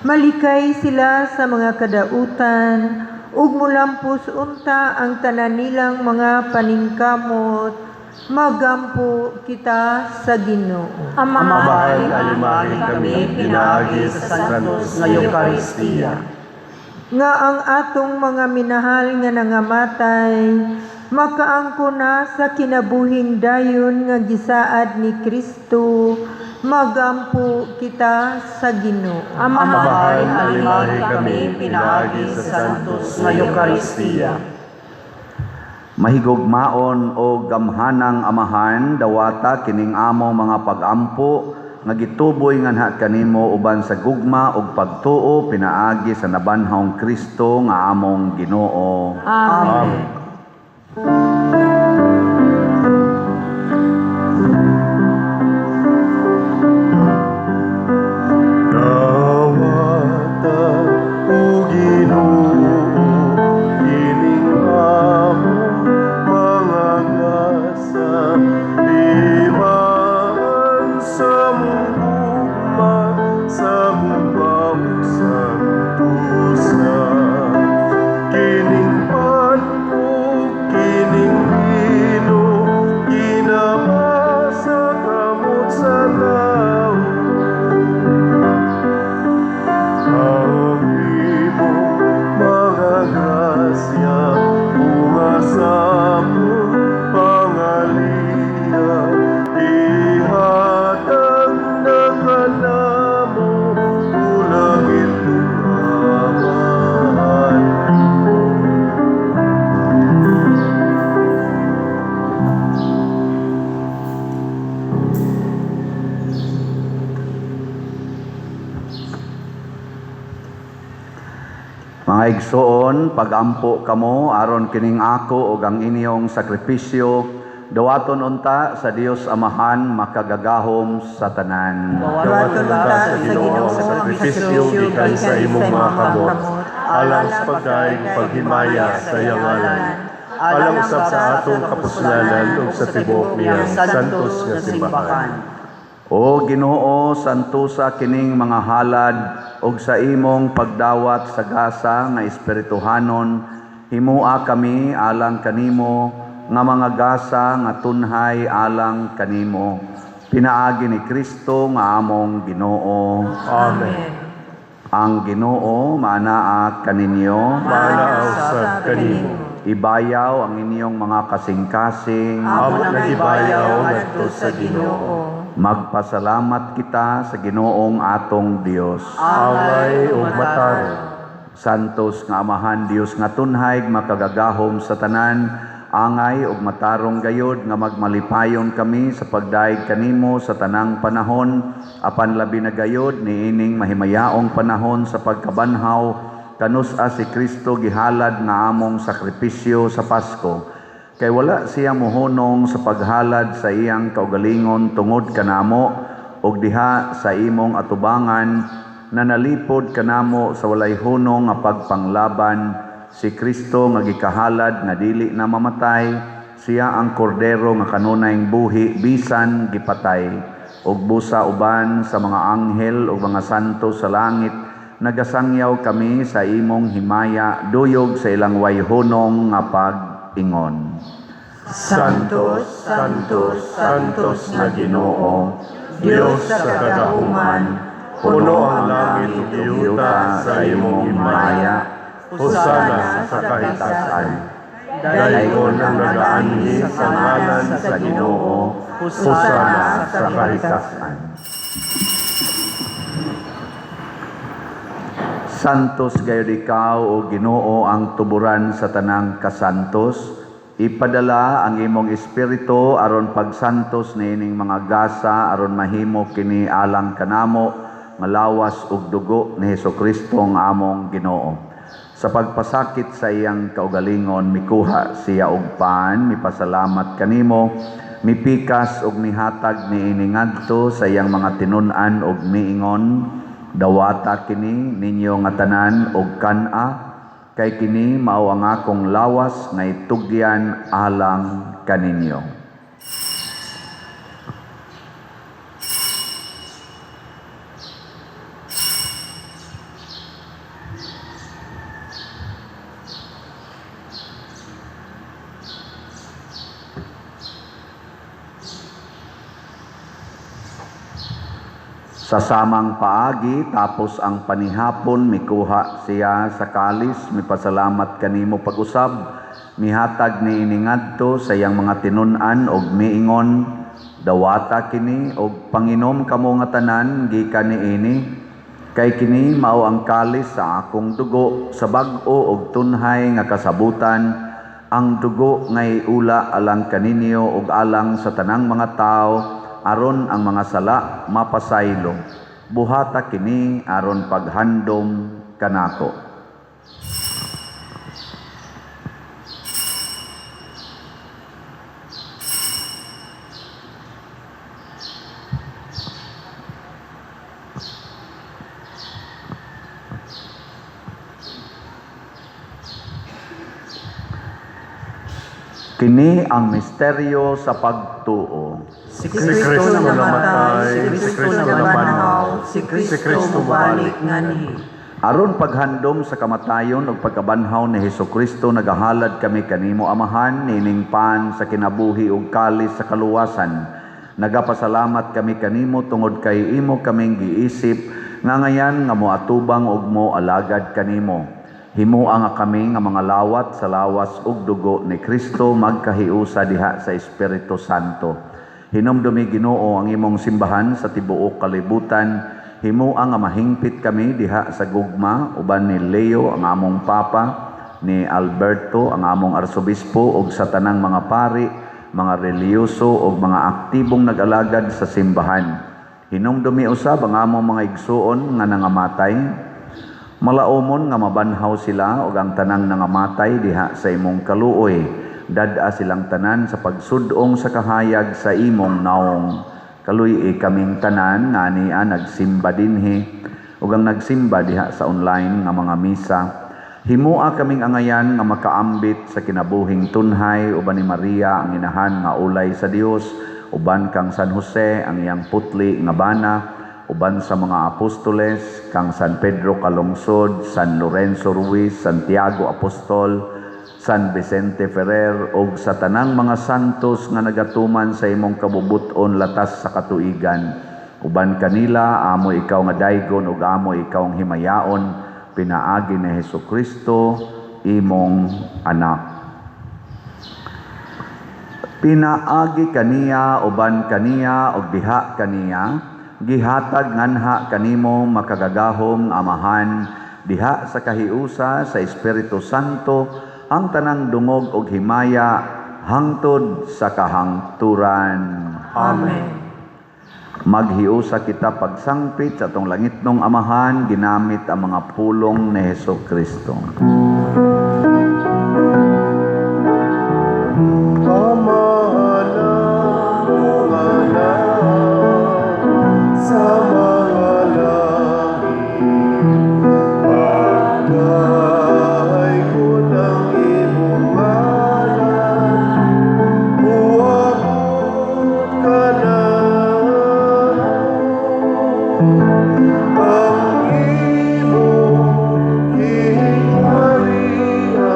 Malikay sila sa mga kadautan ug mulampos unta ang tanan nilang mga paningkamot. Magampo kita sa Ginoo. Amahan, alimahi kami, pinaagi sa Santos nga Eukaristiya. Nga ang atong mga minahal nga nangamatay makaangko na sa kinabuhing dayon nga gisaad ni Kristo. Magampo kita sa Ginoo. Amahan, alimahi kami, pinaagi sa Santos nga Eukaristiya. Mahigugmaon o gamhanang Amahan, dawata kining among mga pagampo nga gituboy nganha kanimo uban sa gugma ug pagtuo pinaagi sa nabanhawng Kristo nga among Ginoo. Amen. Dawata o Ginoo, kining among mga gasa, imaan sa mong gugma, sa gugma ug santusa. Kining pan ug kining bino, ginama sa kamot sa tawo. Ang imong mga grasya, bunga sa among pangaliya, ihatag na kanamo, ulangit ug Amahan. Mga igsoon, pagampo kamo aron kining ako ug ang inyong sakripisyo dawaton unta sa Dios Amahan makagagahom sa tanan. Dawaton unta sa Ginoo ang sakripisyo gikan sa imong mga kamot, alang sa pagdaig ug paghimaya sa iyang ngalan, alang usab sa atong kapuslanan ug sa tibuok niyang santos nga simbahan. O Ginoo, santusa kining mga halad ug sa imong pagdawat sa gasa nga espirituhanon, himua kami alang kanimo nga mga gasa nga tunhay alang kanimo. Pinaagi ni Kristo nga among Ginoo. Amen. Ang Ginoo maanaa kaninyo. Maanaa usab kanimo. Ibayaw ang inyong mga kasing-kasing. Amo nag-ibayaw ngadto sa Ginoo. Magpasalamat kita sa Ginoong atong Dios. Angay ug matarong. Santos nga Amahan Dios nga tunhay makagagahom sa tanan, angay ug matarong gayod nga magmalipayon kami sa pagdaig kanimo sa tanang panahon, apan labi na gayod niining mahimayaong panahon sa pagkabanhaw kanus-a si Kristo gihalad nga among sakripisyo sa Pasko. Kay wala siya mohunong sa paghalad sa iyang kaugalingon tungod kanamo ug diha sa imong atubangan nanalipod kanamo sa walay hunong nga pagpanglaban si Kristo nga gikahalad nga dili na mamatay. Siya ang kordero nga kanunayng buhi bisan gipatay, ug busa uban sa mga anghel ug mga santo sa langit nagasangyaw kami sa imong himaya duyog sa ilang way hunong nga pag-ingon. Santos, Santos, Santos na Ginoo, Dios sa kagahuman, puno ang langit ug yuta sa imong himaya. Hosana sa kahitasan. Daygon ang nagaanhi sa ngalan sa Ginoo. Hosana sa kahitasan. Santos gayud ikaw o Ginoo, ang tuburan sa tanang kasantos. Ipadala ang imong espiritu aron pagsantos niining mga gasa aron mahimo kini alang kanamo nga lawas ug dugo ni Hesukristo nga among Ginoo. Sa pagpasakit sa iyang kaugalingon, mikuha siya og pan, mipasalamat kanimo, Mipikas og mihatag niini ngadto sa iyang mga tinun-an og miingon, "Dawata kini ninyo nga tanan og kan-a, kay kini mao ang akong lawas nga itugyan alang kaninyo." Sa samang paagi, tapos ang panihapon, mikuha siya sa kalis, mipasalamat kanimo pag-usab, mihatag niini ngadto sa iyang mga tinun-an og miingon, "Dawata kini og panginom kamo nga tanan gikan niini, kay kini mao ang kalis sa akong dugo sa bag-o og tunhay nga kasabutan, ang dugo nga iula alang kaninyo ug alang sa tanang mga tawo aron ang mga sala mapasaylo. Buhata kini aron paghandom kanako." Kini ang misteryo sa pagtuo. Si Si Kristo namatay, si Kristo nabanhaw, si Kristo mubalik nganhi. Aron paghandom sa kamatayon ug pagkabanhaw ni Hesukristo, nagahalad kami kanimo, Amahan, niining pan sa kinabuhi ug kalis sa kaluwasan. Nagapasalamat kami kanimo tungod kay imo kaming giisip nga ngayan nga moatubang ug mo alagad kanimo. Himoa nga kami nga mga lawat sa lawas ug dugo ni Kristo magkahiusa diha sa Espiritu Santo. Hinumdumi, Ginoo, ang imong simbahan sa tibuok kalibutan. Himoa nga mahingpit kami diha sa gugma uban ni Leo ang among Papa, ni Alberto ang among Arsobispo ug sa tanang mga pari, mga relihiyoso ug mga aktibong nag-alagad sa simbahan. Hinumdumi usab ang among mga igsuon nga nangamatay. Malaumon nga mabanhaw sila ug ang tanang nangamatay diha sa imong kaluoy. Dad-a silang tanan sa pagsudong sa kahayag sa imong naong. Kaluy-i kaming tanan nga ania nagsimba dinhi ug ang nagsimba diha sa online nga mga misa. Himoa kaming angayan nga makaambit sa kinabuhing tunhay uban ni Maria ang inahan nga ulay sa Dios, uban kang San Jose ang iyang putli nga bana, uban sa mga apostoles, kang San Pedro Calungsod, San Lorenzo Ruiz, Santiago Apostol, San Vicente Ferrer ug sa tanang mga santos nga nagatuman sa imong kabubut-on latas sa katuigan. Uban kanila amo ikaw nga daygon ug amo ikaw ang himayaon pinaagi ni Hesukristo imong anak. Pinaagi kaniya, uban kaniya ug diha kaniya, gihatag nganha kanimo, makagagahom Amahan, diha sa kahiusa sa Espiritu Santo, ang tanang dungog ug himaya hangtod sa kahangturan. Amen. Maghiusa kita pagsangpit sa atong langitnong Amahan ginamit ang mga pulong ni Hesus Kristo. Ama namong anak sa mga langit, pagdaygon ang imong ngalan, muabot kanamo ang imong gingharian.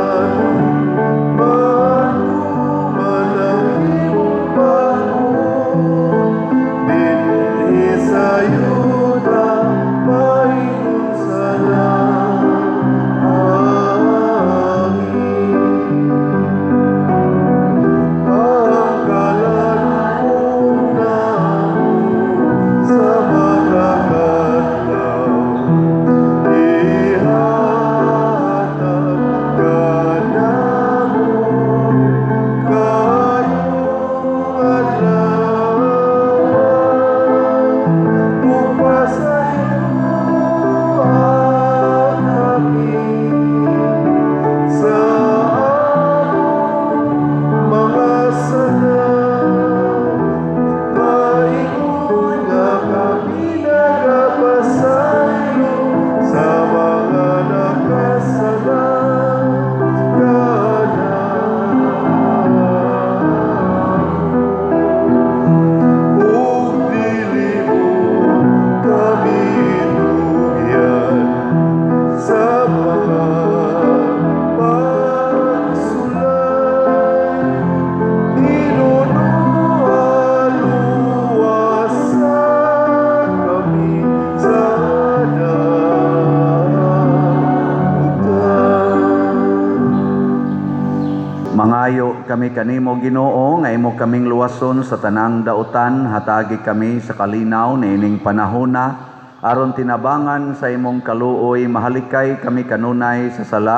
kami kanimo, Ginoo, nga imo kaming luwason sa tanang dautan, hatagi kami sa kalinaw niining panahona aron tinabangan sa imong kaluoy mahalikay kami kanunay sa sala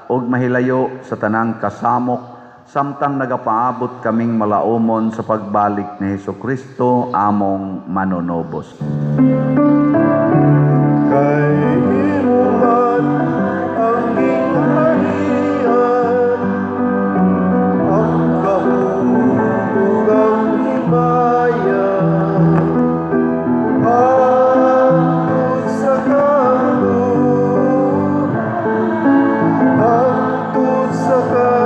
ug mahilayo sa tanang kasamok samtang nagapaabot kaming malaumon sa pagbalik ni Hesukristo among manunubos. Kay imo man ang gingharian, ang gahom ug ang himaya, hangtod sa kahangturan, hangtod sa kahangturan.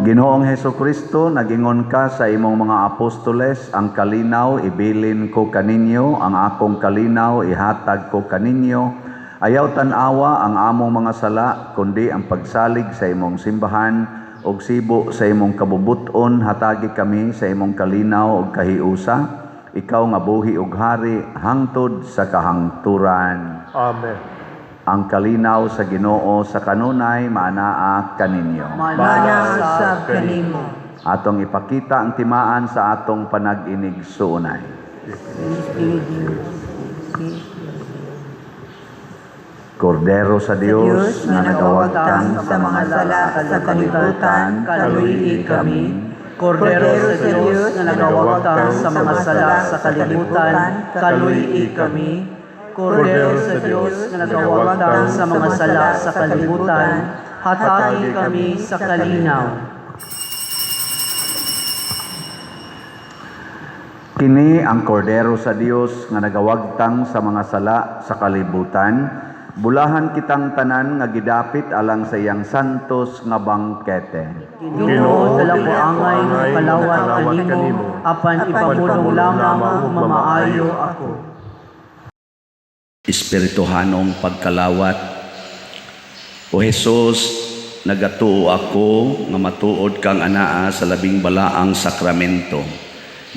Ginoong Hesukristo, nagingon ka sa imong mga apostoles, "Ang kalinaw ibilin ko kaninyo, ang akong kalinaw ihatag ko kaninyo. Ayaw tan-awa ang among mga sala, kundi ang pagsalig sa imong simbahan ug sibo sa imong kabubut-on, hatagi kami sa imong kalinaw ug kahiusa. Ikaw nga buhi ug hari hangtod sa kahangturan." Amen. Ang kalinaw sa Ginoo sa kanunay maanaa kaninyo. Maanaa usab kanimo. Atong ipakita ang timaan sa atong panag-inigsuonay. Peace be with you. Peace be with you. Kordero sa Diyos Dios nga nagawagtang sa mga sala sa kalibutan, kaluy-i kami. Kordero sa Dios nga nagawagtang sa mga sala sa kalibutan, kaluy-i kami. Kordero sa Dios nga nagawagtang sa mga sala sa kalibutan, hatagi kami sa kalinaw. Kini ang Kordero sa Dios nga nagawagtang sa mga sala sa kalibutan. Bulahan kitang tanan nga gidapit alang sa iyang santos nga bangkete. Ginoo, dili ko angay nga kalawat kanimo, apan ipamulong lamang ug mamaayo ako. Espirituhanong pagkalawat. O Jesus, nagatuo ako nga matuod kang anaa sa labing balaang sakramento.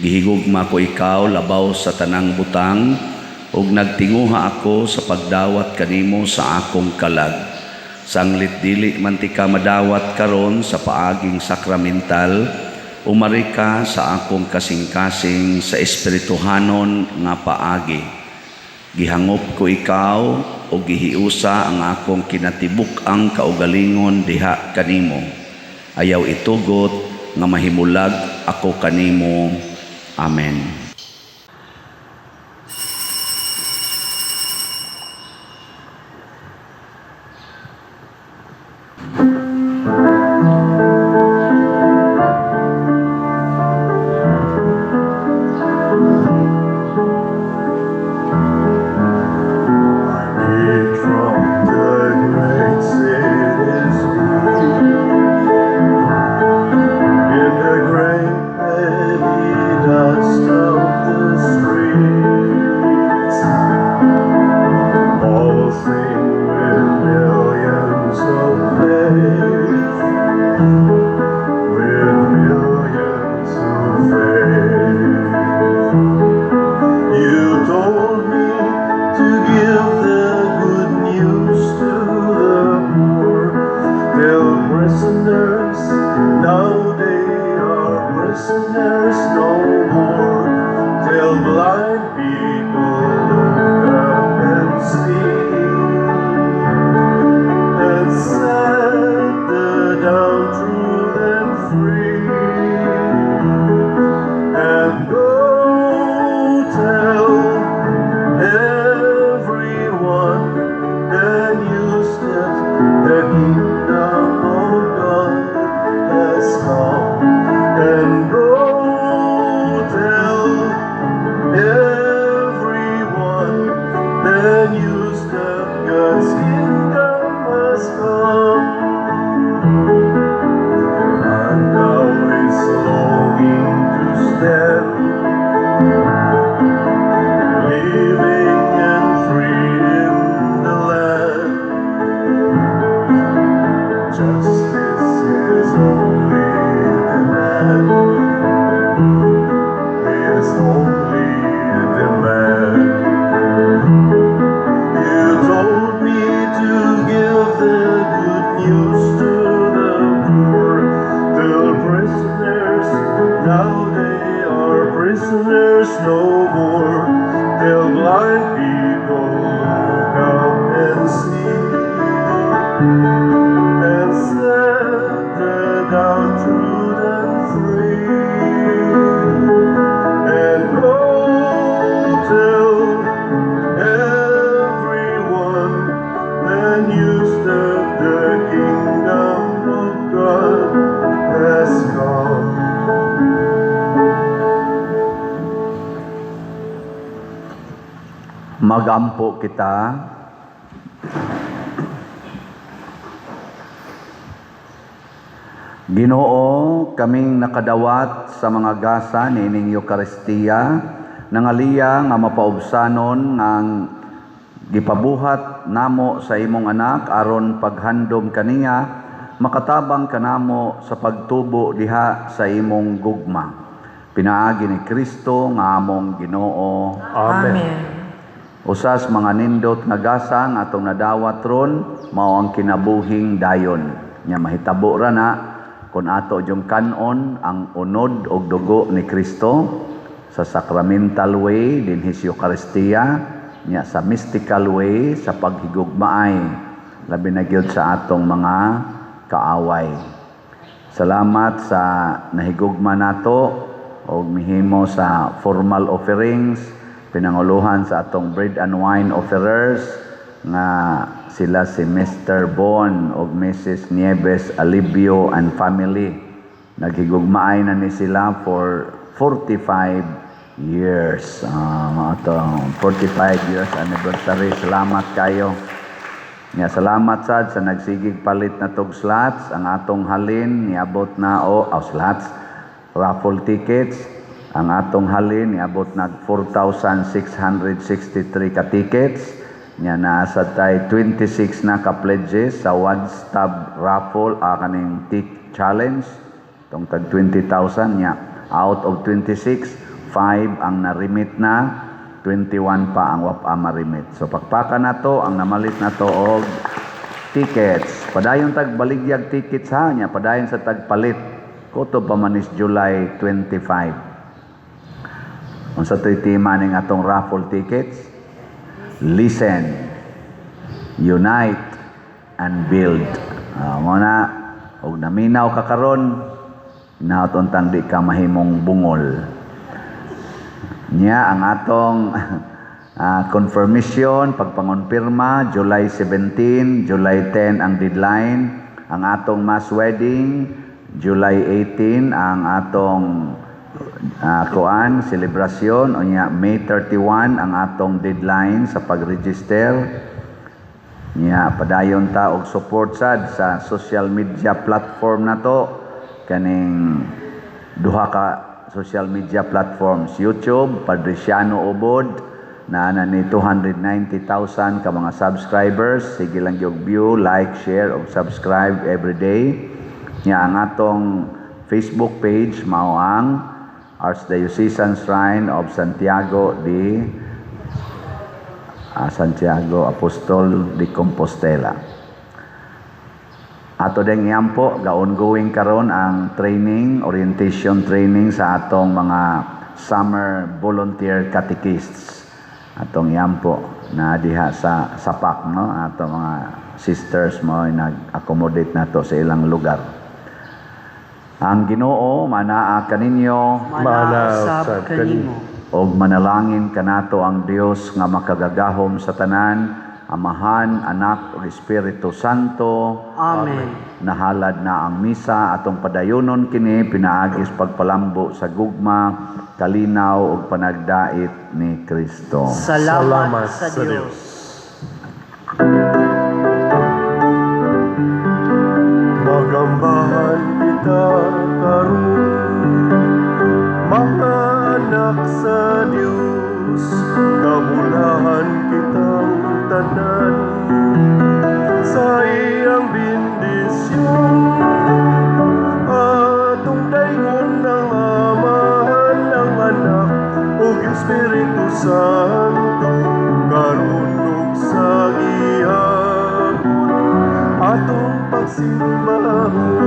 Gihigugma ko ikaw labaw sa tanang butang ug nagtinguha ako sa pagdawat kanimo sa akong kalag. Sanglit dili man tika madawat karon sa paaging sakramental, umari ka sa akong kasing-kasing sa espirituhanon nga paagi. Gihangop ko ikaw o gihiusa ang akong kinatibuk-ang kaugalingon diha kanimo. Ayaw itugot nga mahimulag ako kanimo. Amen. It from the great cities in the great heavy dust. Prisoners no more. Till blind people look up and see, and set the downtrodden free. And go tell everyone the news that the kingdom of God has come. Magampo kita. Ginoo, kaming nakadawat sa mga gasa niining Eukaristiya, nangaliya nga mapaubsanon ang gipabuhat namo sa imong anak aron paghandom kaniya, makatabang kanamo sa pagtubo diha sa imong gugma. Pinaagi ni Kristo nga among Ginoo. Amen. Usas mga nindot nga gasa nga atong nadawat ron, mao ang kinabuhing dayon. Nya mahitabo ra na kung ato yung kanon ang unod og dugo ni Kristo sa sacramental way dinhi sa Eucharistia, nya sa mystical way sa paghigugmaay, labi na gyud sa atong mga kaaway. Salamat sa nahigugma nato og mihimo sa formal offerings, pinanguluhan sa atong bread and wine offerers nga sila si Mr. Bon og Mrs. Nieves Alibio and family. Naghigugmaay na ni sila for 45 years. Mga to, 45 years anniversary. Salamat kayo. Nya salamat sad sa nagsigig palit na tog slots. Ang atong halin niabot na slots, raffle tickets. Ang atong halin niabot nag 4,663 ka tickets. Nya naa sad tay 26 na ka pledges sa one stop raffle, kaning tick challenge tong tag 20,000. Nya out of 26, 5 ang na-remit na, 21 pa ang wa pa ma-remit. So pakpakan nato ang namalit nato og tickets. Padayon tag baligyag tickets ha, nya padayon sa tagpalit. Kutob pa man is July 25. Unsa to'y tema ning atong raffle tickets? Listen, unite, and build. Mo na, og naminaw ka karon, naot untang di ka mahimong bungol. Nya ang atong confirmation, pagpangonpirma, July 17, July 10 ang deadline. Ang atong mass wedding, July 18 ang atong kuan, selebrasyon. Unya May 31 ang atong deadline sa pag-register. Nya padayon ta og support sad sa social media platform nato, kaning duha ka social media platforms, YouTube Padre Siano Ubod, naa na ni 290,000 ka mga subscribers. Sige lang yung view, like, share ug subscribe every day. Nya ang atong Facebook page mao ang Archdiocesan Shrine of Santiago Apostol de Compostela. Ato ding iampo, ga-ongoing karon ang training, orientation training sa atong mga summer volunteer catechists. Atong iampo na diha sa Sapak, no? Atong mga sisters mo ay nag-accommodate nato sa ilang lugar. Ang Ginoo manaa kaninyo, Manaa usab usab kanimo. Og manalangin kanato ang Dios nga makagagahom sa tanan, Amahan, Anak ug Espiritu Santo. Amen. Nahalad na ang misa, atong padayonon kini pinaagis pagpalambo sa gugma, kalinaw ug panagdait ni Kristo. Salamat sa Dios. Magambahan kita karon, mga anak sa Dios, kabulahan kitang tanan sa iyang bendisyon. Atong daygon ang Amahan, ang Anak ug Espiritu Santo, karon ug sa gihapon atong pagsimbahon.